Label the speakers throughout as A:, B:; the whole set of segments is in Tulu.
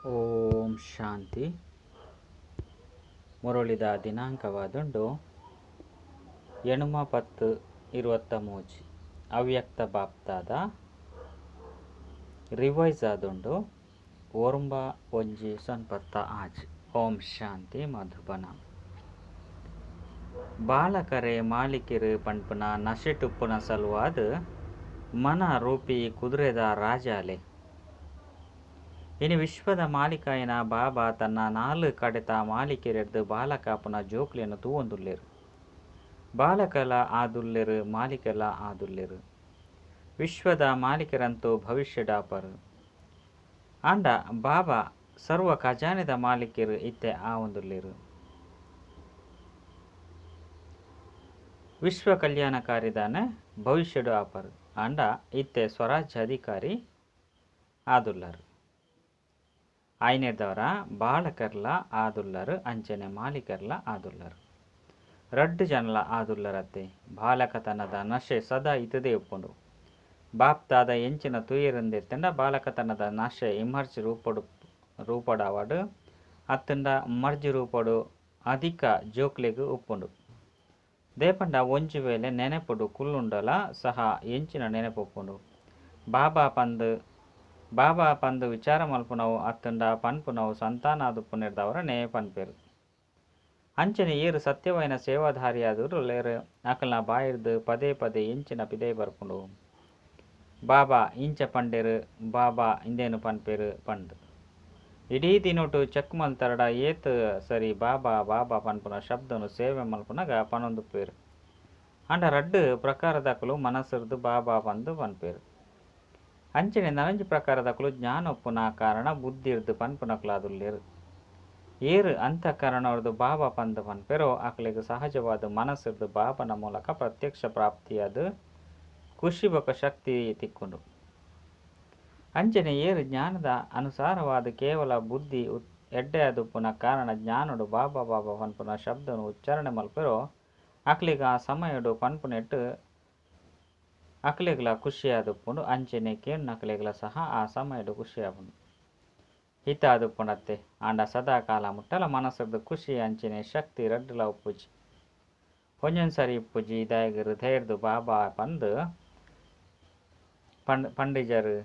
A: ಓಂ ಶಾಂತಿ. ಮುರಳಿದ ದಿನಾಂಕವಾದುಂಡು 8/10/23. ಅವ್ಯಕ್ತ ಬಾಪ್ತಾದ ರಿವೈಸ್ ಆದುಂಡು 9/1/96. ಓಂ ಶಾಂತಿ. ಮಧುಬನ ಬಾಲಕರೆ ಮಾಲಿಕಿರು ಪಂಪುನ ನಶೆಟುಪ್ಪುನ ಸಲುವಾದ ಮನ ರೂಪಿ ಕುದುರೆದ ರಾಜಾಲೆ. ಇನಿ ವಿಶ್ವದ ಮಾಲಿಕಾಯನ ಬಾಬಾ ತನ್ನ 4 ಕಡೆತ ಮಾಲಿಕೆರೆಡ್ದು ಬಾಲಕಾಪುನ ಜೋಕ್ಲೆನು ತೂವೊಂದುಲ್ಲೆರು. ಬಾಲಕಲ ಆದುಲ್ಲೆರು ಮಾಲಿಕಲ ಆದುಲ್ಲೆರು. ವಿಶ್ವದ ಮಾಲಿಕರಂತೂ ಭವಿಷ್ಯಡಾಪರು. ಆಂಡ ಬಾಬಾ ಸರ್ವ ಖಜಾನೆದ ಮಾಲಿಕೆರು ಇತ್ತೆ ಆವೊಂದುಲ್ಲೆರು. ವಿಶ್ವ ಕಲ್ಯಾಣಕಾರಿದಾನೆ ಭವಿಷ್ಯಡು ಆಪರು. ಆಂಡ ಇತ್ತೆ ಸ್ವರಾಜ್ಯ ಅಧಿಕಾರಿ ಆದುಲ್ಲರು. ಆಯ್ನೆದವರ ಬಾಲಕರ್ಲ ಆದುಲ್ಲರು ಅಂಚನೆ ಮಾಲೀಕರ್ಲ ಆದುಲ್ಲರು. ರಡ್ಡು ಜನಲ ಆದುಲ್ಲರತ್ತೆ. ಬಾಲಕತನದ ನಶೆ ಸದಾ ಇತದೇ ಉಪ್ಪುಂಡು. ಬಾಪ್ತಾದ ಎಂಚಿನ ತುಯರಿಂದಿತ್ತಂಡ ಬಾಲಕತನದ ನಶೆ ಇಮರ್ಜಿ ರೂಪಡು ರೂಪಡಾವಡು ಅತ್ತಂಡ ಮರ್ಜಿ ರೂಪಡು ಅಧಿಕ ಜೋಕ್ಲೆಗು ಉಪ್ಪುಂಡು. ದೇಪಂಡ ಒಂಜಿ ವೇಳೆ ನೆನೆಪುಡು ಕುಲ್ಲುಂಡಲ ಸಹ ಎಂಚಿನ ನೆನಪುಪ್ಪುಂಡು. ಬಾಬಾ ಪಂದು ಬಾಬಾ ಪಂದು ವಿಚಾರ ಮಲ್ಪುನವು ಅತ್ತಂಡ ಪನ್ಪುನವು ಸಂತಾನಾದುಪ್ಪುನೆರ್ದವರನೇ ಪನ್ಪೇರು. ಅಂಚನೆ ಏರು ಸತ್ಯವೈನ ಸೇವಾಧಾರಿಯಾದರು ಲೇರು ಅಕಲ್ನ ಬಾಯಿರ್ದು ಪದೇ ಪದೇ ಎಂಚಿನ ಪಿದೆ ಬರ್ಪುಂಡು. ಬಾಬಾ ಇಂಚ ಪಂಡೇರು ಬಾಬಾ ಇಂದೇನು ಪನ್ಪೇರು ಪಂಡು. ಇಡೀ ದಿನೊಟು ಚೆಕ್ ಮಲ್ತರಡ ಏತ್ ಸರಿ ಬಾಬಾ ಬಾಬಾ ಪನ್ಪುನ ಶಬ್ದನು ಸೇವೆ ಮಲ್ಪುನಗ ಪನೊಂದುಪ್ಪೇರು. ಆಂಡ ರಡ್ಡು ಪ್ರಕಾರದಕಲು ಮನಸ್ಸುರ್ದು ಬಾಬಾ ಪಂದು ಪನ್ಪೇರು. ಅಂಚನೆ ನನಂಜಿ ಪ್ರಕಾರದಕಲು ಜ್ಞಾನ ಒಪ್ಪುನ ಕಾರಣ ಬುದ್ಧಿರ್ದು ಪನ್ಪುನಕಲಾದುಲ್ಲೇರು. ಏರು ಅಂತಃಕರಣವ್ರದ್ದು ಬಾಬಾ ಪಂದು ಪನ್ಪೇರೋ ಅಕಲಿಗೆ ಸಹಜವಾದ ಮನಸ್ಸಿರ್ದು ಬಾಬನ ಮೂಲಕ ಪ್ರತ್ಯಕ್ಷ ಪ್ರಾಪ್ತಿಯಾದ ಖುಷಿ ಬೊಕ ಶಕ್ತಿ ತಿಕ್ಕೊಂಡು. ಅಂಚನೆ ಏರು ಜ್ಞಾನದ ಅನುಸಾರವಾದ ಕೇವಲ ಬುದ್ಧಿ ಎಡ್ಡೆಯಾದುಪ್ಪುನ ಕಾರಣ ಜ್ಞಾನಡು ಬಾಬಾ ಬಾಬಾ ಪನ್ಪುನ ಶಬ್ದನು ಉಚ್ಚಾರಣೆ ಮಲ್ಪೆರೋ ಅಕ್ಲಿಗ ಆ ಸಮಯಡು ಪನ್ಪುನೆಟ್ಟು ಅಕ್ಲೆಗ್ಲ ಖುಷಿಯಾದುಪ್ಪುಂಡು. ಅಂಚನೆ ಕೇಣ್ಣಕ್ಲೆಗ್ಲ ಸಹ ಆ ಸಮಯಡು ಖುಷಿಯಾಪುಂಡು. ಹಿತ ಆದುಪ್ಪುಂಡತ್ತೆ. ಆಂಡ ಸದಾ ಕಾಲ ಮುಟ್ಟಲ ಮನಸ್ಸದ್ದು ಖುಷಿ ಅಂಚನೆ ಶಕ್ತಿ ರಡ್ಡುಲ ಉಪ್ಪುಜಿ. ಒಂಜೊಂದು ಸರಿ ಉಪ್ಪುಜಿ. ಇದಾಯಗ ಹೃದಯರ್ದು ಬಾಬಾ ಪಂದು ಪಂಡಿಜರು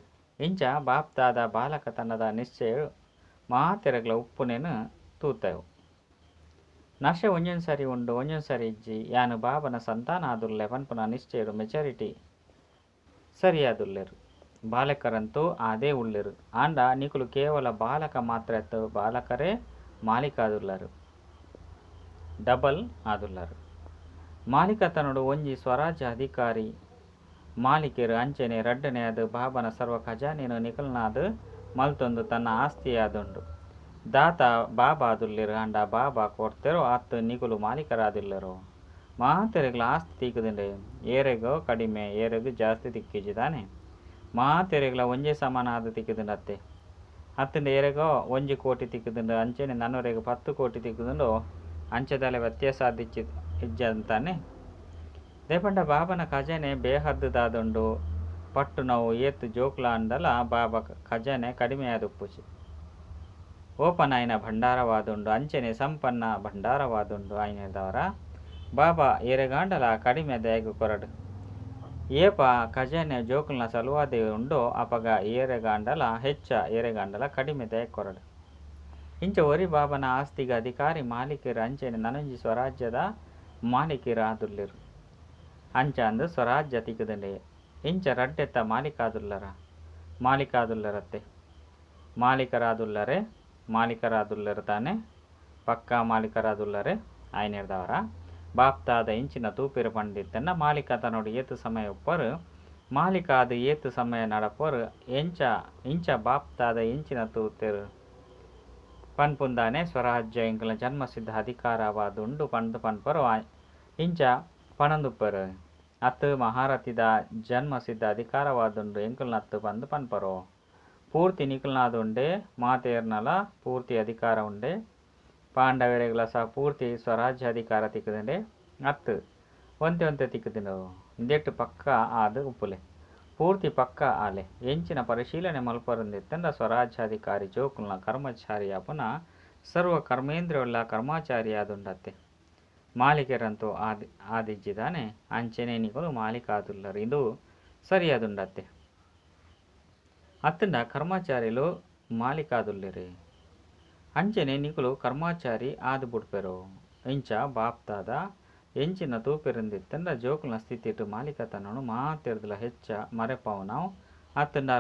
A: ಇಂಚ ಬಾಪ್ತಾದ ಬಾಲಕತನದ ನಿಶ್ಚಯ ಮಾತೆರಗ್ಲ ಉಪ್ಪುನೇನು ತೂತಾವು. ನಶೆ ಒಂಜೊಂದು ಸರಿ ಉಂಡು ಒಂಜೊಂದು ಸರಿ ಇಜ್ಜಿ. ಯಾನು ಬಾಬನ ಸಂತಾನ ಆದುಲ್ಲೆ ಪನ್ಪುನ ನಿಶ್ಚಯಡು ಮೆಚಾರಿಟಿ ಸರಿಯಾದುಲ್ಲೆರು. ಬಾಲಕರಂತೂ ಅದೇ ಉಳ್ಳೆರು. ಆಂಡ ನಿಕುಲು ಕೇವಲ ಬಾಲಕ ಮಾತ್ರ ಎತ್ತು ಬಾಲಕರೇ ಮಾಲೀಕಾದುಲ್ಲರು, ಡಬಲ್ ಆದುಲ್ಲರು. ಮಾಲೀಕತನಡು ಒಂಜಿ ಸ್ವರಾಜ್ಯ ಅಧಿಕಾರಿ ಮಾಲೀಕರು ಅಂಚನೆ ರಡ್ಡನೆ ಅದು ಬಾಬನ ಸರ್ವ ಖಜಾನೆನು ನಿಕಲ್ನಾದು ಮಲ್ತೊಂದು ತನ್ನ ಆಸ್ತಿಯಾದುಂಡು. ದಾತ ಬಾಬಾ ಆದುಲ್ಲೆರು. ಆಂಡ ಬಾಬಾ ಕೊಡ್ತೆರೋ ಅತ್ತು ನಿಕುಲು ಮಾಲೀಕರಾದಿಲ್ಲರು. ಮಾತೆರೆಗ್ಲ ಆಸ್ತಿ ತಿಕ್ಕುದುಂಡೆ. ಏರೆಗೋ ಕಡಿಮೆ ಏರೆಗು ಜಾಸ್ತಿ ತಿಕ್ಕಿಜಿ ತಾನೆ. ಮಾತೆರೆಗ್ಲ ಒಂಜೇ ಸಮಾನ ಆದ ತಿಕ್ಕುದುಂಡತ್ತೆ. ಅತ್ತಂಡ ಏರೆಗೋ 1 ಕೋಟಿ ತಿಕ್ಕುದುಂಡು ಅಂಚನೆ ನನ್ನೊರೆಗೆ 10 ಕೋಟಿ ತಿಕ್ಕುದುಂಡು ಅಂಚೆದಲೆ ವ್ಯತ್ಯಾಸ ಆದಿಚ್ಚಿ ಇಜ್ಜ ಅಂತಾನೆ. ದೇಪಂಡ ಬಾಬನ ಖಜಾನೆ ಬೇಹದ್ದುದಾದುಂಡು. ಪಟ್ಟು ನಾವು ಏತು ಜೋಕ್ಲ ಅಂಡಲ ಬಾಬಾ ಖಜಾನೆ ಕಡಿಮೆ ಆದುಪ್ಪುಜಿ. ಓಪನ್ ಆಯ್ನ ಭಂಡಾರವಾದುಂಡು ಅಂಚನೆ ಸಂಪನ್ನ ಭಂಡಾರವಾದುಂಡು. ಆಯ್ನದವರ ಬಾಬಾ ಏರೆಗಾಂಡಲ ಕಡಿಮೆ ದಯಗು ಕೊರಡು. ಏಪ ಖಜಾನೆ ಜೋಕುಲ್ನ ಸಲುವಾದೆ ಉಂಡೋ ಅಪಗ ಏರೆಗಾಂಡಲ ಹೆಚ್ಚ ಏರೆಗಾಂಡಲ ಕಡಿಮೆ ದಯ ಕೊರಡು. ಇಂಚ ಒರಿ ಬಾಬನ ಆಸ್ತಿಗೆ ಅಧಿಕಾರಿ ಮಾಲೀಕರು ಅಂಚನೆ ನನಂಜಿ ಸ್ವರಾಜ್ಯದ ಮಾಲೀಕರು ಆದುಲ್ಲೆರು. ಅಂಚ ಅಂದು ಸ್ವರಾಜ್ಯ ತಿಕ್ಕುದಂಡೆ. ಇಂಚ ರಡ್ಡೆತ್ತ ಮಾಲೀಕಾದುಲ್ಲರ ಮಾಲೀಕಾದುಲ್ಲರತ್ತೆ. ಮಾಲೀಕರಾದುಲ್ಲರೆ ಮಾಲೀಕರಾದುಲ್ಲರು ತಾನೆ. ಪಕ್ಕಾ ಮಾಲೀಕರಾದುಲ್ಲರೆ ಆಯ್ನೆರ್ದವರ ಬಾಪ್ತಾದ ಇಂಚಿನ ತೂಪಿರು ಪಂಡಿತ್ತನ್ನ ಮಾಲೀಕ ತನ್ನೋಡು ಏತು ಸಮಯ ಉಪ್ಪರು ಮಾಲೀಕ ಅದು ಏತು ಸಮಯ ನಡಪರು ಎಂಚ ಇಂಚ ಬಾಪ್ತಾದ ಇಂಚಿನ ತೂತೆರು ಪನ್ಪುಂದಾನೆ ಸ್ವರಾಜ್ಯ ಇಂಕಲ ಜನ್ಮಸಿದ್ಧ ಅಧಿಕಾರವಾದುಂಡು ಪಂದು ಪನ್ಪರು ಇಂಚ ಪಣಂದುಪ್ಪರು. ಅತ್ತು ಮಹಾರಥಿದ ಜನ್ಮಸಿದ್ಧ ಅಧಿಕಾರವಾದುಂಡು ಎಂಕಲ್ನತ್ತು ಪಂದು ಪನ್ಪರು. ಪೂರ್ತಿ ನಿಕಲ್ನಾದುಂಡೆ ಮಾತೇರ್ನಲ ಪೂರ್ತಿ ಅಧಿಕಾರ ಉಂಡೆ. ಪಾಂಡವರೆಗ್ಲ ಸಹ ಪೂರ್ತಿ ಸ್ವರಾಜ್ಯ ಅಧಿಕಾರ ತಿಕ್ಕುದಂಡೆ. ಅತ್ತು ಒಂತೆ ಒಂತೆ ತಿಕ್ಕುದಿಂಡು. ಇಂದೆಟ್ಟು ಪಕ್ಕ ಆದು ಉಪ್ಪುಲೆ. ಪೂರ್ತಿ ಪಕ್ಕ ಆಲೆ. ಎಂಚಿನ ಪರಿಶೀಲನೆ ಮಲ್ಪರಂದಿತ್ತಂಡ ಸ್ವರಾಜ್ಯಾಧಿಕಾರಿ ಜೋಕುಲ್ನ ಕರ್ಮಚಾರಿಯಾಪುನ ಸರ್ವ ಕರ್ಮೇಂದ್ರಿಯೊಲ್ಲ ಕರ್ಮಾಚಾರಿಯಾದುಂಡತ್ತೆ. ಮಾಲೀಕರಂತೂ ಆದಿಜ್ಜಿದಾನೆ ಅಂಚನೆ ನಿಕುಲು ಮಾಲೀಕಾದುಲ್ಲರು ಇಂದು ಸರಿಯಾದುಂಡತ್ತೆ. ಅತ್ತಂಡ ಕರ್ಮಚಾರಿಲು ಮಾಲೀಕಾದುಲ್ಲೆರೆ ಅಂಚನೆ ನಿಕುಲು ಕರ್ಮಾಚಾರಿ ಆದ್ ಬುಡ್ಪೆರೋ. ಇಂಚ ಬಾಪ್ದಾದ ಎಂಚಿನ ತೂಪೆರಂದಿತ್ತಂಡ ಜೋಕುಲ್ನ ಸ್ಥಿತಿಟ್ ಮಾಲೀಕತನೊನು ಮಾತೆರ್ದಲ ಹೆಚ್ಚ ಮರೆಪಾವುನವು ಅತ್ತಂಡ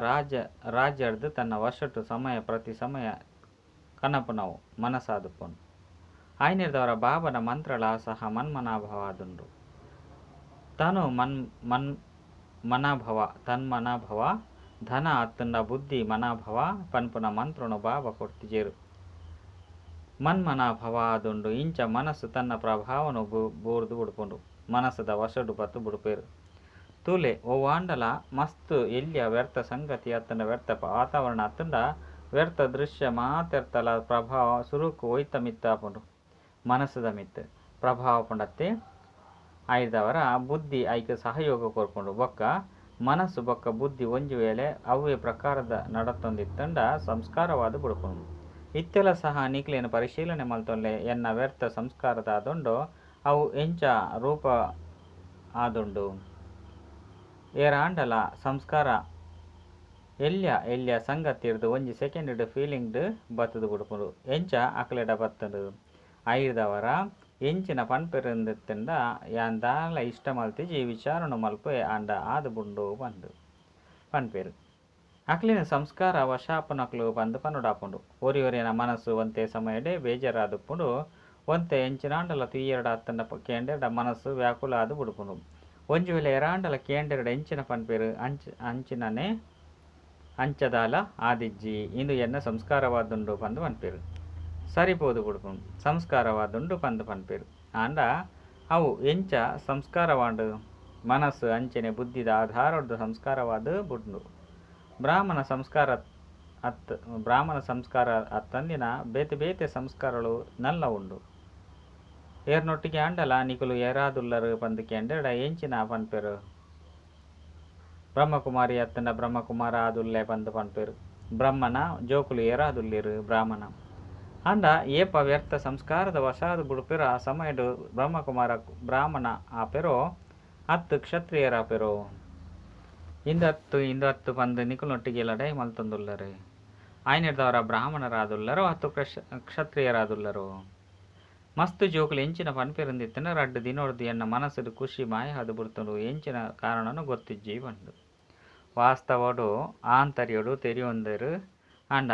A: ರಾಜ್ಯರ್ದ್ ತನ್ನ ವಶಟ್ ಸಮಯ ಪ್ರತಿ ಸಮಯ ಕನಪುನವು ಮನಸ್ಸಾದುಪ್ಪುಂಡು. ಆಯ್ನೆರ್ದವರ ಬಾಬನ ಮಂತ್ರಲ ಸಹ ಮನ್ಮನಾಭವ ಆದುಂಡು. ತನು ಮನಾಭವ ತನ್ಮನಾಭವ ಧನ ಅತ್ತಂಡ ಬುದ್ಧಿ ಮನಾಭವ ಪನ್ಪುನ ಮಂತ್ರನು ಬಾಬಾ ಕೊರ್ತಿಜೆರು. ಮನ್ಮನಾಭವ ಆದುಂಡು. ಇಂಚ ಮನಸ್ಸು ತನ್ನ ಪ್ರಭಾವನು ಬೂರ್ದು ಬುಡ್ಪುಂಡು. ಮನಸ್ಸದ ವಶಡು ಬತ್ತು ಬುಡ್ಪೇರು. ತೂಲೆ ಒವ್ವಾಂಡಲ ಮಸ್ತ್ ಎಲ್ಯ ವ್ಯರ್ಥ ಸಂಗತಿ ಅತ್ತಂಡ ವ್ಯರ್ಥ ವಾತಾವರಣ ಅತ್ತಂಡ ವ್ಯರ್ಥ ದೃಶ್ಯ ಮಾತೆರ್ತಲ ಪ್ರಭಾವ ಸುರುಕು ಒಯ್ತ ಮಿತ್ತಾಪುಂಡು. ಮನಸ್ಸದ ಮಿತ್ತು ಪ್ರಭಾವ ಪುಂಡತ್ತೆ. ಆಯ್ದವರ ಬುದ್ಧಿ ಐಕ್ ಸಹಯೋಗ ಕೊರ್ಪುಂಡು. ಬೊಕ್ಕ ಮನಸ್ಸು ಬೊಕ್ಕ ಬುದ್ಧಿ ಒಂಜಿ ವೇಳೆ ಅವ್ವೇ ಪ್ರಕಾರದ ನಡತೊಂದಿತ್ತಂಡ ಸಂಸ್ಕಾರವಾದ ಬುಡ್ಪುಂಡು. ಇತ್ತೆಲ ಸಹ ನಿಕ್ಲೇನ ಪರಿಶೀಲನೆ ಮಲ್ತೊನ್ಲೆ ಎನ್ನ ವ್ಯರ್ಥ ಸಂಸ್ಕಾರದ ಆದುಂಡು ಅವು ಎಂಚ ರೂಪ ಆದುಂಡು. ಏರಾಂಡಲ ಸಂಸ್ಕಾರ ಎಲ್ಯ ಎಲ್ಯ ಸಂಗತಿರ್ದು ಒಂಜಿ ಸೆಕೆಂಡ್ ಫೀಲಿಂಗ್ ಬತ್ತದು ಬುಡ್ಪುಂಡು. ಎಂಚ ಅಕ್ಲೆಡ ಬತ್ತಂಡು. ಐರ್ದವರ ಎಂಚಿನ ಪನ್ಪೆರಂದಿತ್ತಂಡ ಯಾನ್ ದಾಲ ಇಷ್ಟ ಮಲ್ತಿಜಿ ವಿಚಾರಣೆ ಮಲ್ಪೆ ಆಂಡ ಆದ್ ಬುಂಡು ಪಂದು ಪನ್ಪೆರು. ಅಕ್ಲಿನ ಸಂಸ್ಕಾರ ವಶಾಪನಕ್ಲು ಪಂದು ಪನ್ನುಡಾಪುಂಡು. ಒರಿ ಒರಿಯನ ಮನಸ್ಸು ಒಂತೆ ಸಮಯಡೆ ಬೇಜಾರಾದುಪ್ಪುಂಡು. ಒಂತೆ ಎಂಚಿನಾಂಡಲ ತುಯ್ಯೆರಡ ಅತ್ತಂಡ ಕೇಂಡೆರಡ ಮನಸ್ಸು ವ್ಯಾಕುಲ ಆದ್ ಬುಡ್ಪುಂಡು. ಒಂಜಿ ವೇಳೆ ಎರಾಂಡಲ ಕೇಂಡೆರಡ ಎಂಚಿನ ಪನ್ಪೆರು ಅಂಚಿನನೆ ಅಂಚದಾಲ ಆದಿಜ್ಜಿ ಇಂದು ಎನ್ನ ಸಂಸ್ಕಾರವಾದುಂಡು ಪಂದು ಪನ್ಪೆರು. ಸರಿಪೋದು ಬುಡ್ಪುಂಡು. ಸಂಸ್ಕಾರವಾದುಂಡು ಪಂದು ಪನ್ಪೆರು. ಆಂಡ ಅವು ಎಂಚ ಸಂಸ್ಕಾರವಾಂಡು ಮನಸ್ಸು ಅಂಚನೆ ಬುದ್ಧಿದ ಆಧಾರದ ಸಂಸ್ಕಾರವಾದ ಬುಡ್ಡು. ಬ್ರಾಹ್ಮಣ ಸಂಸ್ಕಾರ ಅತ್ತಂದಿನ ಬೇತೆ ಬೇತೆ ಸಂಸ್ಕಾರಗಳು ನಲ್ಲ ಉಂಡು. ಏರ್ನೊಟ್ಟಿಗೆ ಆಂಡಲ ನಿಕುಲು ಏರಾದುಲ್ಲರು ಪಂದು ಕೇಂಡೆರಡ ಎಂಚಿನ ಪನ್ಪೆರು. ಬ್ರಹ್ಮಕುಮಾರಿ ಅತ್ತಂಡ ಬ್ರಹ್ಮಕುಮಾರ ಆದುಲ್ಲೆ ಪಂದು ಪನ್ಪೆರು. ಬ್ರಹ್ಮನ ಜೋಕುಲು ಏರಾದುಲ್ಲೆರು ಬ್ರಾಹ್ಮಣ. ಆಂಡ ಏಪ ವ್ಯರ್ಥ ಸಂಸ್ಕಾರದ ವಶಾದ ಬುಡ್ಪೆರು ಆ ಸಮಯಡು ಬ್ರಹ್ಮಕುಮಾರ ಬ್ರಾಹ್ಮಣ ಆಪೆರೋ ಅತ್ತು ಕ್ಷತ್ರಿಯರಾಪೆರೋ. ಇಂದತ್ತು ಇಂದತ್ತು ಪಂದು ನಿಕುಲೊಟ್ಟಿಗೆ ಲಡಾಯಿ ಮಲ್ತೊಂದುಲ್ಲರು. ಆಯ್ನೆರ್ದವರ ಬ್ರಾಹ್ಮಣರಾದುಲ್ಲರೋ ಅತ್ತು ಕ್ಷತ್ರಿಯರಾದುಲ್ಲರೋ. ಮಸ್ತ್ ಜೋಕುಲು ಎಂಚಿನ ಪನ್ಪೆರಂದಿತ್ತಂಡ ರಡ್ಡು ದಿನೊಡ್ದು ಎನ್ನ ಮನಸ್ಸುಡು ಖುಷಿ ಮಾಯ ಆದ್ ಬುಡ್ತುಂಡು. ಎಂಚಿನ ಕಾರಣನು ಗೊತ್ತಿಜ್ಜಿ ಪಂದು. ವಾಸ್ತವಡು ಆಂತರ್ಯಡು ತೆರಿಯೊಂದೆರು ಆಂಡ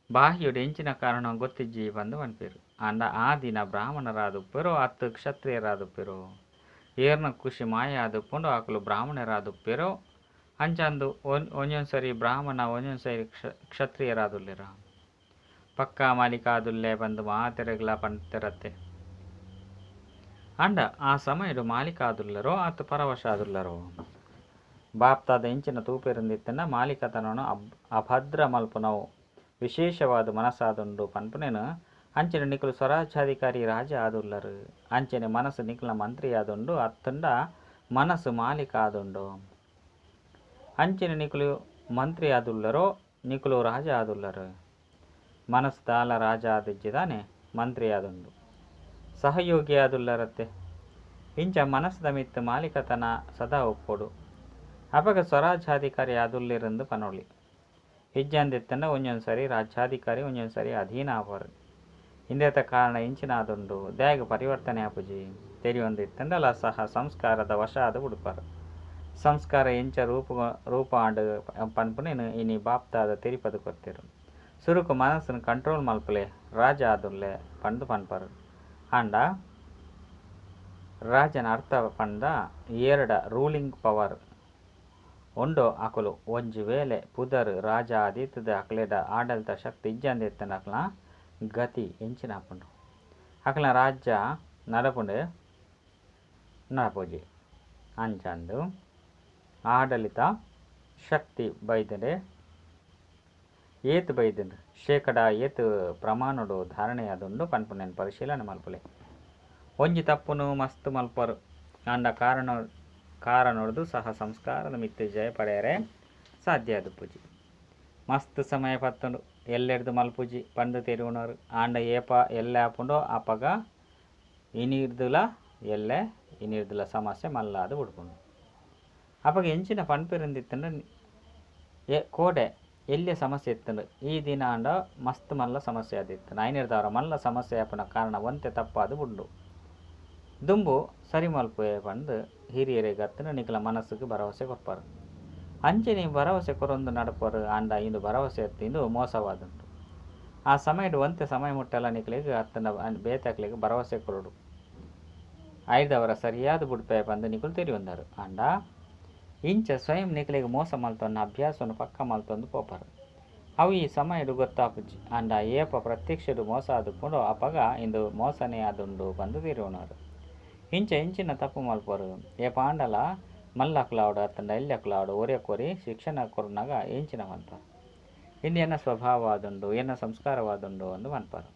A: ಬಾಹ್ಯಡು ಎಂಚಿನ ಕಾರಣ ಗೊತ್ತಿಜ್ಜಿ ಪಂದು ಪನ್ಪೆರು. ಆಂಡ ಆ ದಿನ ಬ್ರಾಹ್ಮಣರಾದುಪ್ಪೆರೋ ಅತ್ತು ಕ್ಷತ್ರಿಯರಾದುಪ್ಪೆರೋ. ಏರ್ನ ಖುಷಿ ಮಾಯ ಆದುಪ್ಪುಂಡು ಅಕುಲು ಬ್ರಾಹ್ಮಣರಾದುಪ್ಪೆರೋ. ಅಂಚಂದು ಒಂಜೊಂದು ಸರಿ ಬ್ರಾಹ್ಮಣ ಒಂಜೊಂದು ಸರಿ ಕ್ಷತ್ರಿಯರಾದುಲ್ಲೆರ. ಪಕ್ಕಾ ಮಾಲೀಕಾದುಲ್ಲೆ ಪಂದು ಮಾತೆರೆಗ್ಲ ಪಂತೆರತ್ತೆ. ಆಂಡ ಆ ಸಮಯಡು ಮಾಲೀಕಾದುಲ್ಲರೋ ಅತ್ತು ಪರವಶ ಆದುಲ್ಲರೋ. ಬಾಪ್ತಾದ ಎಂಚಿನ ತೂಪೆರಂದಿತ್ತಂಡ ಮಾಲೀಕತನನು ಅಭದ್ರ ಮಲ್ಪುನವು ವಿಶೇಷವಾದ ಮನಸ್ಸಾದುಂಡು ಪನ್ಪುನೇನು. ಅಂಚನೆ ನಿಕುಲು ಸ್ವರಾಜ್ಯಾಧಿಕಾರಿ ರಾಜ ಆದುಲ್ಲರು. ಅಂಚನೆ ಮನಸ್ಸು ನಿಕುಲ ಮಂತ್ರಿ ಆದುಂಡು ಅತ್ತಂಡ ಮನಸ್ಸು ಮಾಲೀಕ ಆದುಂಡು. ಅಂಚನೆ ನಿಕುಲು ಮಂತ್ರಿ ಆದುಲ್ಲರೋ ನಿಕುಲು ರಾಜ ಆದುಲ್ಲರು. ಮನಸ್ಸು ದಾಲ ರಾಜ ಆದಿಜ್ಜಿದಾನೆ ಮಂತ್ರಿ ಆದುಂಡು ಸಹಯೋಗಿ ಆದುಲ್ಲರತ್ತೆ. ಇಂಚ ಮನಸ್ಸದ ಮಿತ್ತು ಮಾಲೀಕತನ ಸದಾ ಒಪ್ಪೊಡು. ಅಪಗ ಸ್ವರಾಜ್ಯಾಧಿಕಾರಿ ಆದುಲ್ಲೆರೆಂದು ಪನೊಳಿ. ಇಜ್ಜಂದಿತ್ತಂಡ ಒಂಜೊಂದು ಸರಿ ರಾಜ್ಯಾಧಿಕಾರಿ ಒಂಜೊಂದು ಸರಿ ಅಧೀನ ಆಪರು. ಇಂದೆತ ಕಾರಣ ಇಂಚಿನ ಆದುಂಡು. ದ್ಯಾಗ ಪರಿವರ್ತನೆ ಆಪುಜಿ ತೆರಿಯೊಂದಿತ್ತಂಡಲ ಸಹ ಸಂಸ್ಕಾರದ ವಶ ಆದ್ ಬುಡ್ಪರು. ಸಂಸ್ಕಾರ ಎಂಚ ರೂಪ ಆಂಡ್ ಪನ್ಪುನೇನು ಇನಿ ಬಾಪ್ತಾದ ತೆರಿಪದು ಕೊರ್ತೆರು. ಸುರುಕು ಮನಸ್ಸನ್ನು ಕಂಟ್ರೋಲ್ ಮಲ್ಪಲೆ ರಾಜ ಆದುಲ್ಲೆ ಪಂದು ಪನ್ಪರು. ಆಂಡ ರಾಜನ ಅರ್ಥ ಪಂಡ ಏರಡ ರೂಲಿಂಗ್ ಪವರ್ ಉಂಡೋ ಅಕುಲು ಒಂಜಿ ವೇಳೆ ಪುದರ್ ರಾಜ ಆದಿತ್ತದ ಅಕ್ಲೆಡ ಆಡಳಿತ ಶಕ್ತಿ ಇಜ್ಜಂದಿತ್ತಂಡ ಅಕ್ಲ ಗತಿ ಎಂಚಿನ ಆಪುಂಡು. ಅಕ್ಲ ರಾಜ್ಯ ನಡಪುಂಡು ನಡಪುಜಿ. ಅಂಚಂದು ಆಡಳಿತ ಶಕ್ತಿ ಬೈದಂಡೆ ಏತ್ ಬೈದಂಡು ಶೇಕಡ ಏತ್ ಪ್ರಮಾಣಡು ಧಾರಣೆಯಾದುಂಡು ಪನ್ಪುನೆನ್ ಪರಿಶೀಲನೆ ಮಲ್ಪುಲೆ. ಒಂಜಿ ತಪ್ಪುನು ಮಸ್ತ್ ಮಲ್ಪರು. ಆಂಡ ಕಾರಣೊಡ್ದು ಸಹ ಸಂಸ್ಕಾರದ ಮಿತ್ತ್ ಜಯ ಪಡೆಯರೆ ಸಾಧ್ಯ ಆದುಪ್ಪುಜಿ. ಮಸ್ತ್ ಸಮಯ ಪತ್ತುಂಡು ಎಲ್ಲೆಡ್ದು ಮಲ್ಪುಜಿ ಪಂದ್ ತೆರಿಯುನರು ಆಂಡ ಏಪ ಎಲ್ಲೆ ಆಪುಂಡೋ ಅಪಗ ಇನಿರ್ದುಲ ಎಲ್ಲೆ ಇನಿರ್ದುಲ ಸಮಸ್ಯೆ ಮಲ್ಲಾದ್ ಬುಡ್ಪುಂಡು. ಅಪಗ ಎಂಚಿನ ಪನ್ಪೆರೆಂದಿತ್ತುಂಡ ಕೋಡೆ ಎಲ್ಯ ಸಮಸ್ಯೆ ಇತ್ತುಂಡು ಈ ದಿನ ಆಂಡ ಮಸ್ತ್ ಮಲ್ಲ ಸಮಸ್ಯೆ ಆದಿತ್ತುಂಡು. ಐನೆರ್ದಾವರ ಮಲ್ಲ ಸಮಸ್ಯೆ ಆಪುನ ಕಾರಣ ಒಂತೆ ತಪ್ಪಾದ್ ಬುಡ್ಂಡು. ದುಂಬು ಸರಿ ಮಲ್ಪುವೆ ಪಂದ್ ಹಿರಿಯೆರೆಗ್ ಅತ್ತುಂಡ ನಿಕಲ ಮನಸ್ಸುಗ್ ಭರವಸೆ ಕೊರ್ಪರು. ಅಂಚನೆ ಭರವಸೆ ಕೊರೊಂದು ನಡಪರು ಆಂಡ ಇಂದು ಭರವಸೆ ಅತ್ತ್ ಇಂದು ಮೋಸವಾದುಂಡು. ಆ ಸಮಯಡ್ ಒಂತೆ ಸಮಯ ಮುಟ್ಟಲ ನಿಕಲೆಗ್ ಅತ್ತುಂಡ ಬೇತಕ್ಲೆಗ್ ಭರವಸೆ ಕೊರೊಡು. ಐದವರ ಸರಿಯಾದ ಬುಡ್ಪೆ ಪಂದ್ ನಿಕುಲು ತೆರಿಯೊಂದರು. ಆಂಡ ಇಂಚ ಸ್ವಯಂ ನಿಕಲೆಗ್ ಮೋಸ ಮಲ್ತೊನ್ನ ಅಭ್ಯಾಸವನ್ನು ಪಕ್ಕ ಮಲ್ತೊಂದು ಪೋಪರು. ಅವು ಈ ಸಮಯಡ್ ಗೊತ್ತಾಪುಜಿ. ಆಂಡ ಏಪ ಪ್ರತ್ಯಕ್ಷಡ್ ಮೋಸ ಆದುಪ್ಪುಂಡೋ ಅಪಗ ಇಂದು ಮೋಸನೇ ಆದುಂಡು ಪಂದ್ ತೆರಿಯೊನರು. ಇಂಚ ಇಂಚಿನ ತಪ್ಪು ಮಲ್ಪರು. ಏಪಾಂಡಲ ಮಲ್ಲಕುಲಾವಡು ಅತ್ತಂಡ ಎಲ್ಯಕುಲಾವಡು ಒರಿಯಕೊರಿ ಶಿಕ್ಷಣ ಕೊರ್ನಗ ಎಂಚಿನ ಪನ್ಪರು. ಇಂದು ಎನ್ನ ಸ್ವಭಾವವಾದುಂಡು ಎನ್ನ ಸಂಸ್ಕಾರವಾದುಂಡು ಅಂದು ಪನ್ಪರು.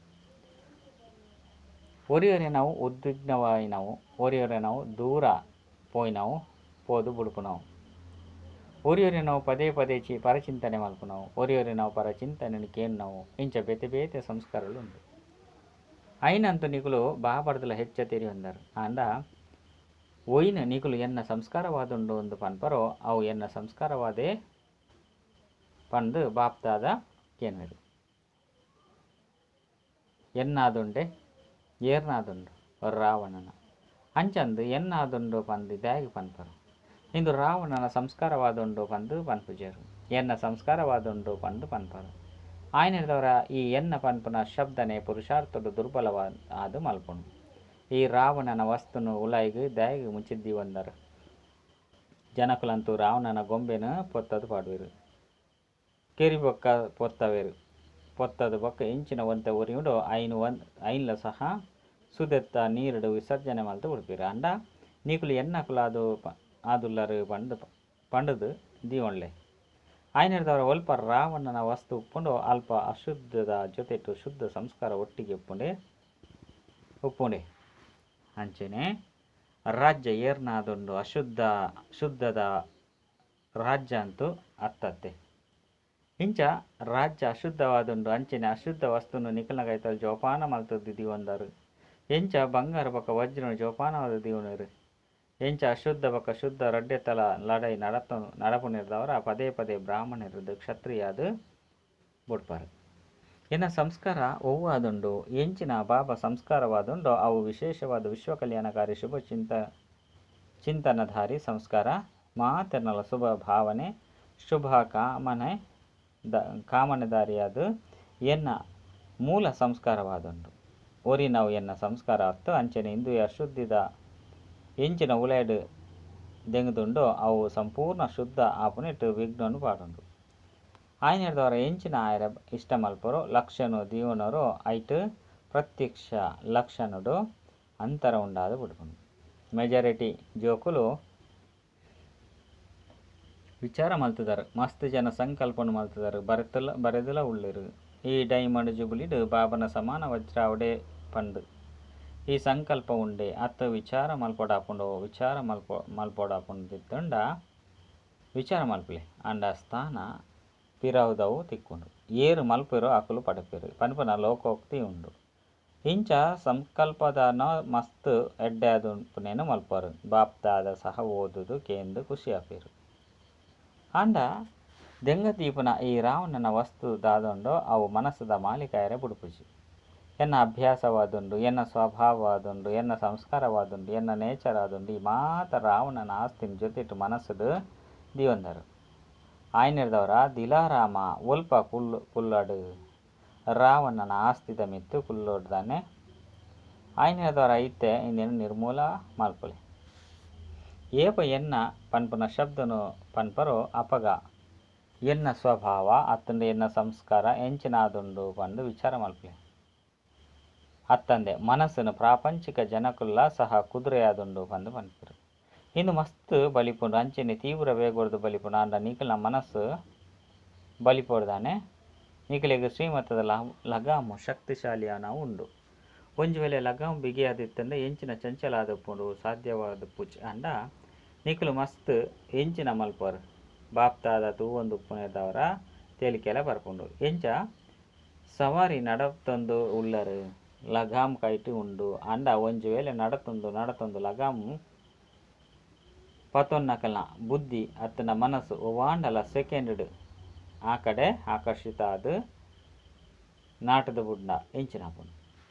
A: ಒರಿಯೊರೆ ನಾವು ಉದ್ವಿಗ್ನವಾಯಿನವು, ಒರಿಯೊರೆ ನಾವು ದೂರ ಪೋಯಿನವು ಪೋದು ಬುಡ್ಪುನವು. ಒರಿಯೊರೆ ನಾವು ಪದೇ ಪದೇ ಪರಚಿಂತನೆ ಮಲ್ಪುನವು, ಒರಿಯೊರೆ ನಾವು ಪರಚಿಂತನೆ ಕೇನ್ನವು ಇಂಚ ಬೇತೆ ಬೇತೆ ಸಂಸ್ಕಾರಗಳು ಉಂಡು. ಐನಂತು ನಿಕುಲು ಬಾಬರ್ದಲ ಹೆಚ್ಚ ತೆರಿಯೊಂದರು. ಆಂಡ ಒಯ್ನ ನಿಕುಲು ಎನ್ನ ಸಂಸ್ಕಾರವಾದುಂಡು ಅಂದು ಪನ್ಪರೋ ಅವು ಎನ್ನ ಸಂಸ್ಕಾರವಾದೇ ಪಂದು ಬಾಪ್ದಾದ ಕೇನ್ವೆರು. ಎನ್ನಾದುಂಡೆ ಏರ್ನಾದುಂಡು ರಾವಣನ ಅಂಚಂದು ಎನ್ನಾದುಂಡು ಪಂದು ದಾಗಿ ಪನ್ಪರು. ಇಂದು ರಾವಣನ ಸಂಸ್ಕಾರವಾದುಂಡು ಪಂದು ಪನ್ಪುಜೆರು, ಎನ್ನ ಸಂಸ್ಕಾರವಾದುಂಡು ಪಂದು ಪನ್ಪರು. ಆಯ್ನೆದವರ ಈ ಎನ್ನ ಪನ್ಪುನ ಶಬ್ದನೆ ಪುರುಷಾರ್ಥಡು ದುರ್ಬಲವಾದ ಆದು ಮಲ್ಪುಂಡು. ಈ ರಾವಣನ ವಸ್ತುನು ಉಲಾಯಿಗ್ ದಾಯಿಗ್ ಮುಚ್ಚಿದ್ದೀವಂದರು. ಜನಕುಲಂತೂ ರಾವಣನ ಗೊಂಬೆನ ಪೊತ್ತದು ಪಾಡುವೆರು, ಕೆರಿ ಬೊಕ್ಕ ಪೊತ್ತವೇರು. ಪೊತ್ತದ ಬೊಕ್ಕ ಇಂಚಿನ ಒಂತೆ ಒರಿಯುಂಡು ಐನು ಐನ್ಲ ಸಹ ಸುದೆತ್ತ ನೀರುಡು ವಿಸರ್ಜನೆ ಮಲ್ತು ಬಿಡ್ಪೀರು. ಅಂಡ ನೀಕುಲು ಎನ್ನಕುಲಾದು ಆದುಲ್ಲರು ಪಂಡು ಪಂಡುದು ದೀವೊನ್ಲೆ. ಆಯ್ನೆರ್ದವರ ಒಲ್ಪ ರಾವಣನ ವಸ್ತು ಉಪ್ಪುಂಡು ಅಲ್ಪ ಅಶುದ್ಧದ ಜೊತೆಟು ಶುದ್ಧ ಸಂಸ್ಕಾರ ಒಟ್ಟಿಗೆ ಉಪ್ಪುಂಡೆ ಉಪ್ಪುಂಡೆ. ಅಂಚನೆ ರಾಜ್ಯ ಏರ್ನಾದುಂಡು ಅಶುದ್ಧ ಶುದ್ಧದ ರಾಜ್ಯ ಅಂತೂ ಅತ್ತತ್ತೆ. ಇಂಚ ರಾಜ್ಯ ಅಶುದ್ಧವಾದುಂಡು ಅಂಚನೆ ಅಶುದ್ಧ ವಸ್ತುನು ನಿಕಲ್ನ ಜೋಪಾನ ಮಲ್ತದ್ದು ದೀವೊಂದರು. ಎಂಚ ಬಂಗಾರ ಬೊಕ್ಕ ವಜ್ರನು ಜೋಪಾನವಾದ ದೀವನರು. ಎಂಚ ಅಶುದ್ಧ ಬೊಕ್ಕ ಶುದ್ಧ ರಡ್ಡೆತಲ ಲಡೈ ನಡಪುನಿರ್ದವರ ಪದೇ ಪದೇ ಬ್ರಾಹ್ಮಣರದ್ದು ಕ್ಷತ್ರಿಯಾದ ಬುಡ್ಪಾರು. ಎನ್ನ ಸಂಸ್ಕಾರ ಒವ್ವಾದುಂಡು ಎಂಚಿನ ಬಾಬಾ ಸಂಸ್ಕಾರವಾದುಂಡೋ ಅವು ವಿಶೇಷವಾದ ವಿಶ್ವ ಕಲ್ಯಾಣಕಾರಿ ಶುಭ ಚಿಂತನಧಾರಿ ಸಂಸ್ಕಾರ ಮಾತೆರ್ನಲ ಶುಭ ಭಾವನೆ ಶುಭ ಕಾಮನೆ ಕಾಮನೆದಾರಿಯಾದ ಎನ್ನ ಮೂಲ ಸಂಸ್ಕಾರವಾದುಂಡು. ಒರಿ ನಾವು ಎನ್ನ ಸಂಸ್ಕಾರ ಅತ್ತು ಅಂಚನೆ ಇಂದು ಅಶುದ್ಧಿದ ಎಂಚಿನ ಉಲೈಡ್ ದೆಂಗದುಂಡೋ ಅವು ಸಂಪೂರ್ಣ ಶುದ್ಧ ಆಪುನೆಟ್ ವಿಘ್ನನು ಪಾಡುಂಡು. ಆಯ್ನೆರ್ದವರ ಎಂಚಿನ ಆಯರ ಇಷ್ಟ ಮಲ್ಪರು ಲಕ್ಷಣು ದೀವನರು ಐಟ್ ಪ್ರತ್ಯಕ್ಷ ಲಕ್ಷಣಡು ಅಂತರ ಉಂಡಾದ ಬಿಡ್ಪುಂಡು. ಮೆಜಾರಿಟಿ ಜೋಕುಲು ವಿಚಾರ ಮಲ್ತದಾರು, ಮಸ್ತ್ ಜನ ಸಂಕಲ್ಪನು ಮಲ್ತದಾರು, ಬರೆದಲ ಉಳ್ಳೇರು. ಈ ಡೈಮಂಡ್ ಜುಬುಲಿಡ್ ಬಾಬನ ಸಮಾನ ವಜ್ರಾವಡೆ ಪಂಡು ಈ ಸಂಕಲ್ಪ ಉಂಡೆ ಅತ್ತ ವಿಚಾರ ಮಲ್ಪೊಡಾಪುಂಡು ವಿಚಾರ ಮಲ್ಪೊಡಾಪುಂಡು ವಿಚಾರ ಮಲ್ಪಲೆ ಅಂಡ ಸ್ಥಾನ ಪಿರವುದವು ತಿಕ್ಕೊಂಡು ಏರು ಮಲ್ಪೆರೋ ಅಕುಲು ಪಡಪೆರು ಪನ್ಪುನ ಲೋಕೋಕ್ತಿ ಉಂಡು. ಇಂಚ ಸಂಕಲ್ಪದಾನ ಮಸ್ತ್ ಎಡ್ಡೆ ಆದುಂಪುನೇನು ಮಲ್ಪರು ಬಾಪ್ದಾದ ಸಹ ಓದುದು ಕೇಂದು ಖುಷಿ ಆಪೇರು. ಆಂಡ ದೆಂಗ ದೀಪನ ಈ ರಾವಣನ ವಸ್ತು ದಾದುಂಡೋ ಅವು ಮನಸ್ಸದ ಮಾಲಿಕಾಯರ ಬುಡುಪುಜಿ. ಎನ್ನ ಅಭ್ಯಾಸವಾದುಂಡು, ಎನ್ನ ಸ್ವಭಾವವಾದುಂಡು, ಎನ್ನ ಸಂಸ್ಕಾರವಾದುಂಡು, ಎನ್ನ ನೇಚರ್ ಆದುಂಡು ಈ ಮಾತ ರಾವಣನ ಆಸ್ತಿನ ಜೊತೆಟು ಮನಸ್ಸುಡು ದೀವೊಂದರು. ಆಯ್ನೆರ್ದವರ ದಿಲಾರಾಮ ಒಲ್ಪ ಕುಲ್ಲಡು ರಾವಣನ ಆಸ್ತಿದ ಮಿತ್ತು ಕುಲ್ಲೊಡ್ದಾನೆ ಆಯ್ನೆರ್ದವರ ಐತೆ ಇಂದೇನು ನಿರ್ಮೂಲ ಮಲ್ಪುಲೆ. ಏಪ ಎನ್ನ ಪನ್ಪುನ ಶಬ್ದನು ಪನ್ಪರೋ ಅಪಗ ಎನ್ನ ಸ್ವಭಾವ ಅತ್ತಂದೆ ಎನ್ನ ಸಂಸ್ಕಾರ ಎಂಚಿನಾದುಂಡು ಪಂದು ವಿಚಾರ ಮಲ್ಪುಲೆ. ಅತ್ತಂದೆ ಮನಸ್ಸನ್ನು ಪ್ರಾಪಂಚಿಕ ಜನಕುಲ್ಲ ಸಹ ಕುದುರೆಯಾದುಂಡು ಪಂದು ಪನ್ಪೆರು. ಇಂದು ಮಸ್ತ್ ಬಲಿಪುಂಡು ಅಂಚನೆ ತೀವ್ರ ವೇಗೊಡ್ದು ಬಲಿಪುಂಡು. ಆಂಡ ನಿಕಲ್ನ ಮನಸ್ಸು ಬಲಿಪೊಡ್ದಾನೆ ನಿಕಲೆಗ್ ಶ್ರೀಮತದ ಲಗಾಮು ಶಕ್ತಿಶಾಲಿಯಾನ ಉಂಡು. ಒಂಜಿ ವೇಳೆ ಲಗಾಮು ಬಿಗಿಯಾದಿತ್ತಂದೆ ಎಂಚಿನ ಚಂಚಲ ಆದುಪ್ಪುಂಡು ಸಾಧ್ಯವಾದ ಪೂಜೆ. ಆಂಡ ನಿಕುಲು ಮಸ್ತ್ ಎಂಚಿನ ಮಲ್ಪರು ಬಾಪ್ತಾದ ತೂವೊಂದು ಉಪ್ಪುನೆದವರ ತೇಲಿಕೆಲ ಬರ್ಪುಂಡು. ಎಂಚ ಸವಾರಿ ನಡತೊಂದು ಉಲ್ಲರು ಲಗಾಮ್ ಕೈಟ್ ಉಂಡು ಅಂಡ ಒಂಜಿ ವೇಳೆ ನಡತೊಂದು ನಡತೊಂದು ಲಗಾಮ್ ಪತೊನ್ನಕಲ್ನ ಬುದ್ಧಿ ಅತ್ತನ ಮನಸ್ಸು ಒವಾಂಡಲ ಸೆಕೆಂಡ್ ಆ ಕಡೆ ಆಕರ್ಷಿತ ಆದ್ ನಾಟದ ಬುಡ್ನ ಎಂಚಿನ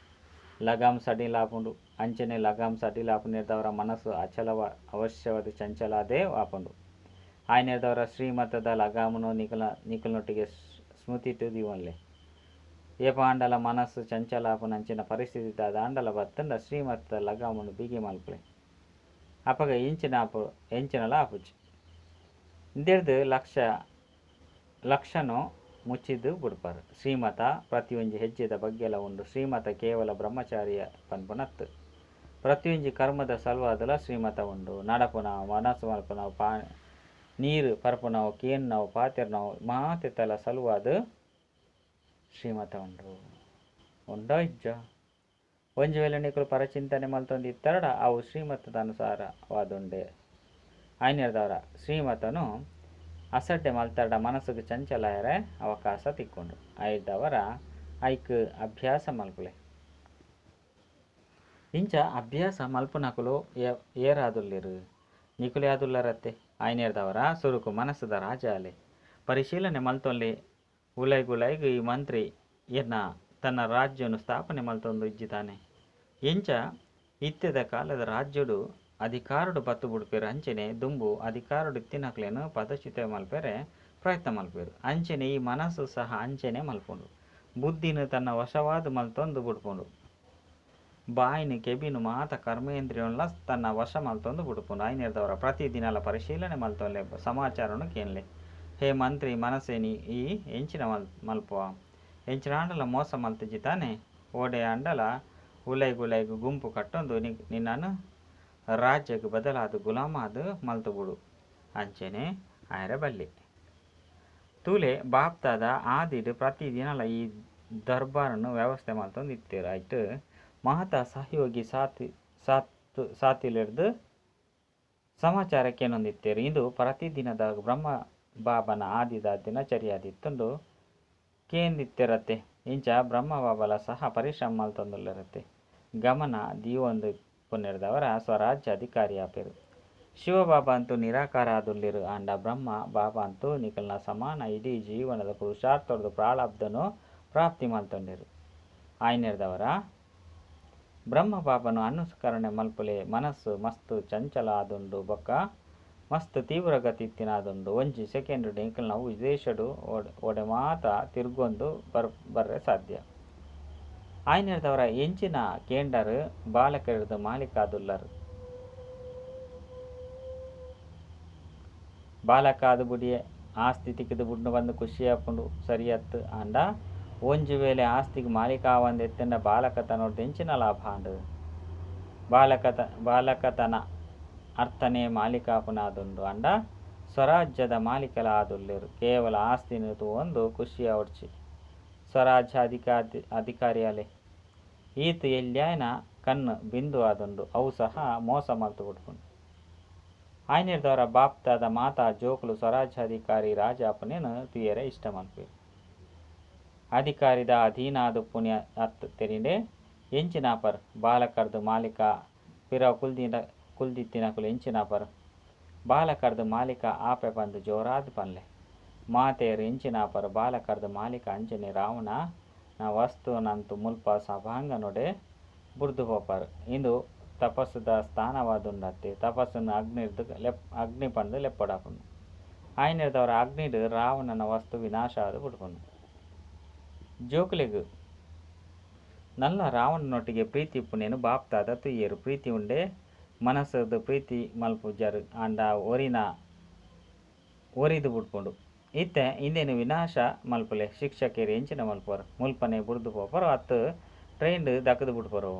A: ಲಗಾಮ್ ಸಡಿಲಾಪುಂಡು. ಅಂಚನೆ ಲಗಾಮ್ ಸಡಿಲಾಪುನೆರ್ದವರ ಮನಸ್ಸು ಅಚಲವ ಅವಶ್ಯವಾದ ಚಂಚಲಾದೇ ಆಪುಂಡು. ಆಯ್ನೆರ್ದವರ ಶ್ರೀಮತದ ಲಗಾಮನು ನಿಕಲ್ನೊಟ್ಟಿಗೆ ಸ್ಮೃತಿಟ್ ದೀವೊನ್ಲೆ. ಏಪಾಂಡಲ ಮನಸ್ಸು ಚಂಚಲಾಪುನ ಅಂಚಿನ ಪರಿಸ್ಥಿತಿ ದಾದಾಂಡಲ ಬತ್ತಂಡ ಶ್ರೀಮತದ ಲಗಾಮನು ಬಿಗಿ ಮಲ್ಪಲೆ. ಅಪಗ ಎಂಚಿನಲ ಆಪುಜಿ. ಇಂದೆರ್ದ್ ಲಕ್ಷಣೋ ಮುಚ್ಚಿದ್ದು ಬುಡ್ಪಾರು. ಶ್ರೀಮತ ಪ್ರತಿಯೊಂಜಿ ಹೆಜ್ಜೆದ ಬಗ್ಗೆಲ ಉಂಡು. ಶ್ರೀಮತ ಕೇವಲ ಬ್ರಹ್ಮಚಾರಿಯ ಪನ್ಪುನತ್ತು. ಪ್ರತಿಯೊಂಜಿ ಕರ್ಮದ ಸಲುವಾದಲ ಶ್ರೀಮತ ಉಂಡು. ನಡಪುನವು ಮನಸ್ಸು ಮಲ್ಪುನವು ನೀರು ಪರ್ಪುನವು ಕೇನ್ನವು ಪಾತೆರ್ನವು ಮಾತೆತಲ ಸಲುವಾದ ಶ್ರೀಮತ ಉಂಡು. ಉಂಡೋ ಇಜ್ಜ? ಒಂಜಿ ವೇಳೆ ನಿಕುಲು ಪರಚಿಂತನೆ ಮಲ್ತೊಂದು ಇತ್ತರಡ ಅವು ಶ್ರೀಮತದ ಅನುಸಾರವಾದುಂಡೆ. ಆಯ್ನೆರ್ದವರ ಶ್ರೀಮತನು ಅಸಡ್ಡೆ ಮಲ್ತರಡ ಮನಸ್ಸುಗೆ ಚಂಚಲಾಯರೆ ಅವಕಾಶ ತಿಕ್ಕೊಂಡು. ಆಯ್ದವರ ಐಕ್ ಅಭ್ಯಾಸ ಮಲ್ಪುಲೆ. ಇಂಚ ಅಭ್ಯಾಸ ಮಲ್ಪುನಕುಲು ಏರಾದುಲ್ಲೆರು ನಿಕುಲು ಯಾದುಲ್ಲರತ್ತೆ. ಆಯ್ನೆರ್ದವರ ಸುರುಕು ಮನಸ್ಸುದ ರಾಜ ಅಲೆ ಪರಿಶೀಲನೆ ಮಲ್ತೊನ್ಲೆ. ಉಲೈಗುಲೈಗು ಈ ಮಂತ್ರಿ ಎನ್ನ ತನ್ನ ರಾಜ್ಯವನ್ನು ಸ್ಥಾಪನೆ ಮಲ್ತೊಂದು ಇಜ್ಜಿತಾನೆ. ಎಂಚ ಇತ್ತೆದ ಕಾಲದ ರಾಜ್ಯಡು ಅಧಿಕಾರಡು ಬತ್ತು ಬುಡ್ಪೇರು ಅಂಚನೆ ದುಂಬು ಅಧಿಕಾರಡು ಇತ್ತಿನಕ್ಲೇನು ಪದಚ್ಯುತ ಮಲ್ಪೆರೆ ಪ್ರಯತ್ನ ಮಲ್ಪೇರು. ಅಂಚನೆ ಈ ಮನಸ್ಸು ಸಹ ಅಂಚನೆ ಮಲ್ಪುಂಡು. ಬುದ್ಧಿನ ತನ್ನ ವಶವಾದ ಮಲ್ತೊಂದು ಬುಡ್ಪುಂಡು. ಬಾಯಿನ ಕೆಬಿನು ಮಾತ ಕರ್ಮೇಂದ್ರಿಯೊನ್ಲ ತನ್ನ ವಶ ಮಲ್ತೊಂದು ಬುಡ್ಪುಂಡು. ಆಯ್ನೆರ್ದವರ ಪ್ರತಿದಿನಲ ಪರಿಶೀಲನೆ ಮಲ್ತೊನ್ಲೆ, ಸಮಾಚಾರನು ಕೇನ್ಲೆ. ಹೇ ಮಂತ್ರಿ ಮನಸ್ಸೇನಿ ಈ ಎಂಚಿನ ಮಲ್ಪುವ ಎಂಚಿನಾಂಡಲ ಮೋಸ ಮಲ್ತಿಜಿ ತಾನೆ. ಓಡೆ ಅಂಡಲ ಉಲೈಗುಲೈಗು ಗುಂಪು ಕಟ್ಟೊಂದು ನಿನ್ನನ್ನು ರಾಜ್ಯಕ್ಕೆ ಬದಲಾದ ಗುಲಾಮಾದ ಮಲ್ತು ಬುಡು. ಅಂಚನೆ ಆಯರ ಬಲ್ಲಿ ತೂಲೆ ಬಾಪ್ತಾದ ಆದಿಡ್ ಪ್ರತಿದಿನಲ ಈ ದರ್ಬಾರನ್ನು ವ್ಯವಸ್ಥೆ ಮಲ್ತೊಂದು ಇತ್ತೇರು. ಆಯ್ತು ಮಹತ ಸಹಯೋಗಿ ಸಾತಿಲಿರ್ದು ಸಮಾಚಾರಕ್ಕೆ ಏನೊಂದಿತ್ತೇರು. ಇದು ಪ್ರತಿದಿನದ ಬ್ರಹ್ಮ ಬಾಬನ ಆದಿದ ದಿನಚರಿಯಾದಿತ್ತುಂಡು ಕೇಂದಿತ್ತಿರತ್ತೆ. ಇಂಚ ಬ್ರಹ್ಮ ಬಾಬಲ ಸಹ ಪರಿಶ್ರಮ ಮಲ್ತೊಂದುಲ್ಲರತ್ತೆ. ಗಮನ ದೀವೊಂದು ಪುನೆರ್ದವರ ಸ್ವರಾಜ್ಯ ಅಧಿಕಾರಿ ಆಪೇರು. ಶಿವಬಾಬಾ ಅಂತೂ ನಿರಾಕಾರ ಆದುಲ್ಲಿರು. ಆಂಡ ಬ್ರಹ್ಮ ಬಾಬಾ ಅಂತೂ ನಿಕಲ್ನ ಸಮಾನ ಇಡೀ ಜೀವನದ ಪುರುಷಾರ್ಥದ ಪ್ರಾರಬ್ಧನು ಪ್ರಾಪ್ತಿ ಮಲ್ತೊಂಡಿರು. ಆಯ್ನೆರ್ದವರ ಬ್ರಹ್ಮ ಬಾಬನು ಅನುಸ್ಕರಣೆ ಮಲ್ಪುಲೆ. ಮನಸ್ಸು ಮಸ್ತ್ ಚಂಚಲ ಆದುಂಡು ಬೊಕ್ಕ ಮಸ್ತ್ ತೀವ್ರ ಗತಿ ಇತ್ತಿನಾದುಂಡು. ಒಂಜಿ ಸೆಕೆಂಡ್ ನಿಕಲ್ನ ವಿದೇಶಡು ಒಡೆ ಮಾತ ತಿರ್ಗೊಂದು ಬರ್ರೆ ಸಾಧ್ಯ. ಆಯ್ನೆರ್ದವರ ಎಂಚಿನ ಕೇಂಡರು ಬಾಲಕರಿದ ಮಾಲೀಕಾದುಲ್ಲರು. ಬಾಲಕಾದು ಬುಡಿಯೆ ಆಸ್ತಿ ತಿಕ್ಕಿದು ಬುಡ್ನು ಬಂದು ಖುಷಿಯಾಪುಂಡು ಸರಿಯತ್ತು. ಆಂಡ ಒಂಜಿ ವೇಳೆ ಆಸ್ತಿಗೆ ಮಾಲೀಕಾವಂದು ಎತ್ತಂಡ ಬಾಲಕತನೊಡ್ದು ಎಂಚಿನ ಲಾಭ ಆಂಡು. ಬಾಲಕತನ ಅರ್ಥನೇ ಮಾಲೀಕಾಪುನಾದುಂಡು. ಅಂಡ ಸ್ವರಾಜ್ಯದ ಮಾಲೀಕಲ ಆದುಲ್ಲೆರು. ಕೇವಲ ಆಸ್ತಿನ ತೂವೊಂದು ಖುಷಿಯಾವಡ್ಚಿ. ಸ್ವರಾಜ್ಯ ಅಧಿಕಾರಿಯಾಲೆ ಈತ ಎಲ್ಯಾಯನ ಕಣ್ಣು ಬಿಂದು ಆದುಂಡು. ಅವು ಸಹ ಮೋಸ ಮಲ್ತು ಬಿಡ್ಪುಂಡು. ಆಯ್ನೆರ್ದವರ ಬಾಪ್ತಾದ ಮಾತಾ ಜೋಕುಲು ಸ್ವರಾಜ್ಯಾಧಿಕಾರಿ ರಾಜಾಪನೇನು ತುಯರೆ ಇಷ್ಟ ಮಲ್ಪೇರು. ಅಧಿಕಾರಿದ ಅಧೀನ ಆದು ಪುಣ್ಯ ಅತ್ ತೆರಿಂಡೆ ಎಂಚಿನಾಪರ್ ಬಾಲಕರ್ದು ಮಾಲೀಕ ಪಿರ ಕುಲ್ದಿತ್ತಿನಕುಲು ಎಂಚಿನಾಪರ್ ಬಾಲಕರ್ದು ಮಾಲೀಕ ಆಪೆ ಬಂದು ಜೋರಾದ ಪನ್ಲೆ. ಮಾತೆಯರು ಎಂಚಿನಾಪರ್ ಬಾಲಕರ್ದು ಮಾಲೀಕ ಅಂಚನೆ ರಾವಣ ನ ವಸ್ತುನಂತು ಮುಲ್ಪ ಸಭಾಂಗನೊಡೆ ಬುರ್ದು ಪೋಪರ್. ಇಂದು ತಪಸ್ಸುದ ಸ್ಥಾನವಾದುಂಡತ್ತೆ. ತಪಸ್ಸನ್ನು ಅಗ್ನಿ ಪಂದು ಲೆಪ್ಪಡಾಪುಂಡು. ಆಯ್ನೆರ್ದವರ ಅಗ್ನಿಡು ರಾವಣನ ವಸ್ತು ವಿನಾಶ ಆದು ಬಿಡ್ಪುಂಡು. ಜೋಕುಲೆಗು ನಲ್ಲ ರಾವಣನೊಟ್ಟಿಗೆ ಪ್ರೀತಿ ಪುನೇನು ಬಾಪ್ತಾದ ತುಯ್ಯರು. ಪ್ರೀತಿ ಉಂಡೆ ಮನಸ್ಸದ ಪ್ರೀತಿ ಮಲ್ಪುಜರು ಆಂಡ ಒರಿನ ಒರಿದು ಬಿಡ್ಪುಂಡು. ಇತ್ತೆ ಇಂದೇನು ವಿನಾಶ ಮಲ್ಪುಲೆ. ಶಿಕ್ಷಕಿಯರು ಎಂಚಿನ ಮಲ್ಪರು ಮುಲ್ಪನೆ ಬುಡ್ದು ಪೋಪರು ಅತ್ತು ಟ್ರೈನ್ಡ್ ದಕ್ಕದು ಬಿಡ್ಪರು.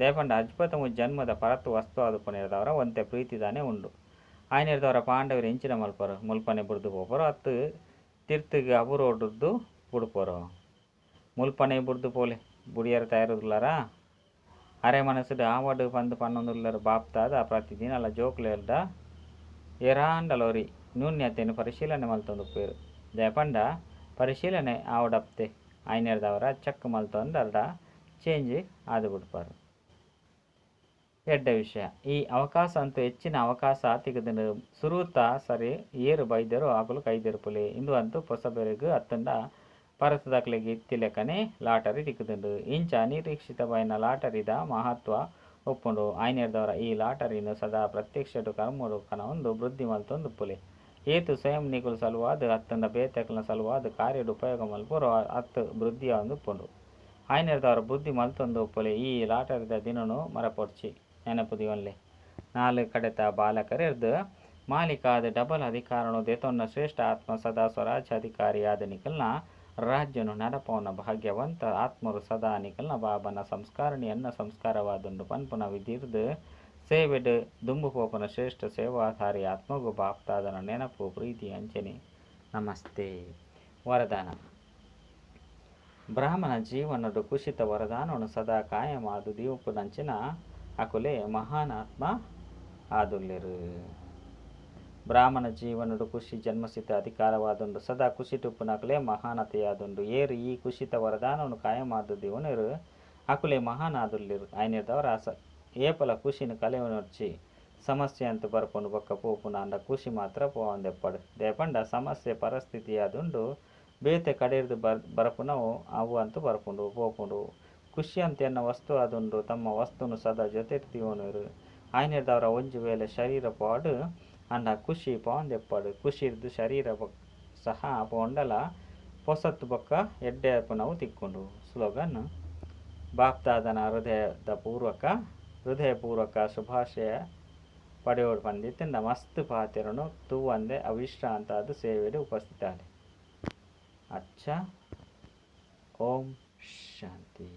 A: ದೇಪಂಡ ಅಜ್ಪತ ಜನ್ಮದ ಪರತ್ತು ವಸ್ತು ಆದು ಪುನೇರ್ದವರ ಒಂತೆ ಪ್ರೀತಿದಾನೆ ಉಂಡು. ಆಯ್ನೆರ್ದವರ ಪಾಂಡವರು ಎಂಚಿನ ಮಲ್ಪರು ಮುಲ್ಪನೆ ಬುಡ್ದು ಪೋಪರು ಅತ್ತು ತಿರ್ತಿಗೆ ಅಬುರೋಡ್ದು ಬುಡ್ಪರು. ಮುಲ್ಪನೆ ಬುಡ್ದು ಪೋಲೆ ಬುಡಿಯರ ತಯಾರುದುಲ್ಲಾರ ಅರೆ ಮನಸ್ಸುಡು ಆವಡು ಪಂದು ಪನ್ನೊಂದುಲ್ಲರು ಬಾಪ್ತಾದ ಪ್ರತಿದಿನ ಅಲ್ಲ ಜೋಕುಲೆರ್ದ ಏರಾಂಡಲೊರಿ ನ್ಯೂನ್ಯತೆನ್ ಪರಿಶೀಲನೆ ಮಲ್ತೊಂದುಪ್ಪುವೆರ್. ದಾಯೆ ಪಂಡ ಪರಿಶೀಲನೆ ಆವೊಡಪ್ತೆ ಆಯಿನೆಡ್ದಾವರ ಚೆಕ್ ಮಲ್ತೊಂಡರ್ಡ ಚೇಂಜ್ ಆದ್ ಬುಡ್ಪರ್. ಎಡ್ಡೆ ವಿಷಯ. ಈ ಅವಕಾಶ ಅಂತೂ ಎಚ್ಚಿನ ಅವಕಾಶ ತಿಕ್ಕ್ದ್ಂಡ್. ಸುರುತ ಸರಿ ಏರ್ ಬೈದೆರೋ ಅಕುಲು ಕೈ ದೆರ್ಪುಲೆ. ಇಂದು ಅಂತೂ ಪೊಸಬೆರೆಗ್ ಅತ್ತಂಡ ಪರತದಕ್ಲೆಗ್ ಇತ್ತಿಲೆಕನೆ ಲಾಟರಿ ತಿಕ್ಕ್ದ್ಂಡ್. ಇಂಚ ಅನಿರೀಕ್ಷಿತವಾಯಿನ ಲಾಟರಿದ ಮಹತ್ವ ಉಪ್ಪುಂಡು. ಆಯಿನೆಡ್ದಾವರ ಈ ಲಾಟರಿನ್ ಸದಾ ಪ್ರತ್ಯಕ್ಷಡ್ ಕರ್ಮಡ್ ಕನವೊಂದು ವೃದ್ಧಿ ಮಲ್ತೊಂದುಪ್ಪುಲೆ. ಏತ್ ಸ್ವಯಂ ನಿಕುಲ್ ಸಲುವಾದ್ ಅತ್ತಂಡ ಬೇತೆಕ್ಲೆನ ಸಲುವಾದ್ ಕಾರ್ಯಡ್ ಉಪಯೋಗ ಮಲ್ಪುವರೋ ಆತ್ ವೃದ್ಧಿ ಆವೊಂದುಪ್ಪುಂಡು. ಆಯಿನೆಡ್ದಾವರ ವೃದ್ಧಿ ಮಲ್ತೊಂದು ಉಪ್ಪುಲೆ. ಈ ಲಾಟರಿದ ದಿನೊನು ಮರಪೊಡ್ಚಿ ನೆನಪು ದೀವೊನ್ಲೆ. ನಾಲ್ ಕಡೆತ ಬಾಲಕರೆರ್ದ್ ಮಾಲೀಕ ಆದ್ ಡಬಲ್ ಅಧಿಕಾರನ್ ದೆತೊನ್ನ ಶ್ರೇಷ್ಠ ಆತ್ಮ ಸದಾ ಸ್ವರಾಜ್ಯಾಧಿಕಾರಿಯಾದ್ ನಿಕಲ್ನ ರಾಜ್ಯನು ನಡಪಾವುನ ಭಾಗ್ಯವಂತ ಆತ್ಮರು ಸದಾ ನಿಕಲ್ನ ಬಾಬಾನ ಸಂಸ್ಕಾರನೇ ಎನ್ನ ಸಂಸ್ಕಾರವಾದುಂಡು ಪನ್ಪುನ ವಿಧಿರ್ದ್ ಸೇವೆಡ್ ದುಂಬು ಪೋಪುನ ಶ್ರೇಷ್ಠ ಸೇವಾಧಾರಿ ಆತ್ಮಗು ಬಾಪ್ದಾದನ ನೆನಪು ಪ್ರೀತಿ ಅಂಚನೆ ನಮಸ್ತೆ. ವರದಾನ. ಬ್ರಾಹ್ಮಣ ಜೀವನಡ್ ಕುಶಿತ ವರದಾನನು ಸದಾ ಕಾಯಮಾದ್ ದೀಪುನಂಚಿನ ಅಕುಲೇ ಮಹಾನ್ ಆತ್ಮ ಆದುಲ್ಲೆರ್. ಬ್ರಾಹ್ಮಣ ಜೀವನಡ್ ಖುಷಿ ಜನ್ಮಸಿದ್ಧ ಅಧಿಕಾರವಾದುಂಡು. ಸದಾ ಖುಷಿಟುಪ್ಪುನಕುಲೇ ಮಹಾನತೆಯಾದುಂಡು. ಏರ್ ಈ ಖುಷಿತ ವರದಾನನು ಕಾಯಮಾದ್ ದೀವೊನೆರ್ ಅಕುಲೇ ಮಹಾನ್ ಆದುಲ್ಲೆರ್. ಆಯಿನೆಡ್ದಾವರ ಏಪಲ ಖುಷಿನ್ ಕಳೆವೊನೊಡ್ಚಿ. ಸಮಸ್ಯೆ ಅಂತು ಬರ್ಪುಂಡು ಬೊಕ್ಕ ಪೋಪುಂಡು ಆಂಡ ಖುಷಿ ಮಾತ್ರ ಪೋವಂದೆಪ್ಪಡ್. ದಾಯೆ ಪಂಡ ಸಮಸ್ಯೆ ಪರಿಸ್ಥಿತಿಯಾದುಂಡು. ಬೇತೆ ಕಡೆರ್ದ್ ಬರ್ಪುನವು ಅವು ಅಂತು ಬರ್ಪುಂಡು ಪೋಪುಂಡು. ಖುಷಿ ಅಂತ ಎನ್ನ ವಸ್ತು ಆದುಂಡು. ತಮ್ಮ ವಸ್ತುನು ಸದಾ ಜೊತೆಟ್ ದೀವೊನುವೆರ್. ಆಯಿನೆಡ್ದಾವರ ಒಂಜಿ ವೇಳೆ ಶರೀರ ಪೋವಡ್ ಆಂಡ ಖುಷಿ ಪೋವಂದೆಪ್ಪಡ್. ಖುಷಿರ್ದ್ ಶರೀರ ಸಹ ಪೋಂಡಲ ಪೊಸತ್ ಬೊಕ್ಕ ಎಡ್ಡೆ ಆಪುನವು ತಿಕ್ಕುಂಡು. ಸ್ಲೋಗನ್ ಬಾಪ್ದಾದನ ಹೃದಯದ ಪೂರ್ವಕ ಹೃದಯಪೂರ್ವಕ ಶುಭಾಶಯ ಪಡೆಯೋಡು ಪಂದಿತ್ತಂಡ ಮಸ್ತ್ ಪಾತೆರನು ತೂವಂದೆ ಅವಿಶ್ರಾಂತ ಆದ್ ಸೇವೆಡ್ ಉಪಸ್ಥಿತ ಆಲೆ. ಅಚ್ಚ ಓಂ ಶಾಂತಿ.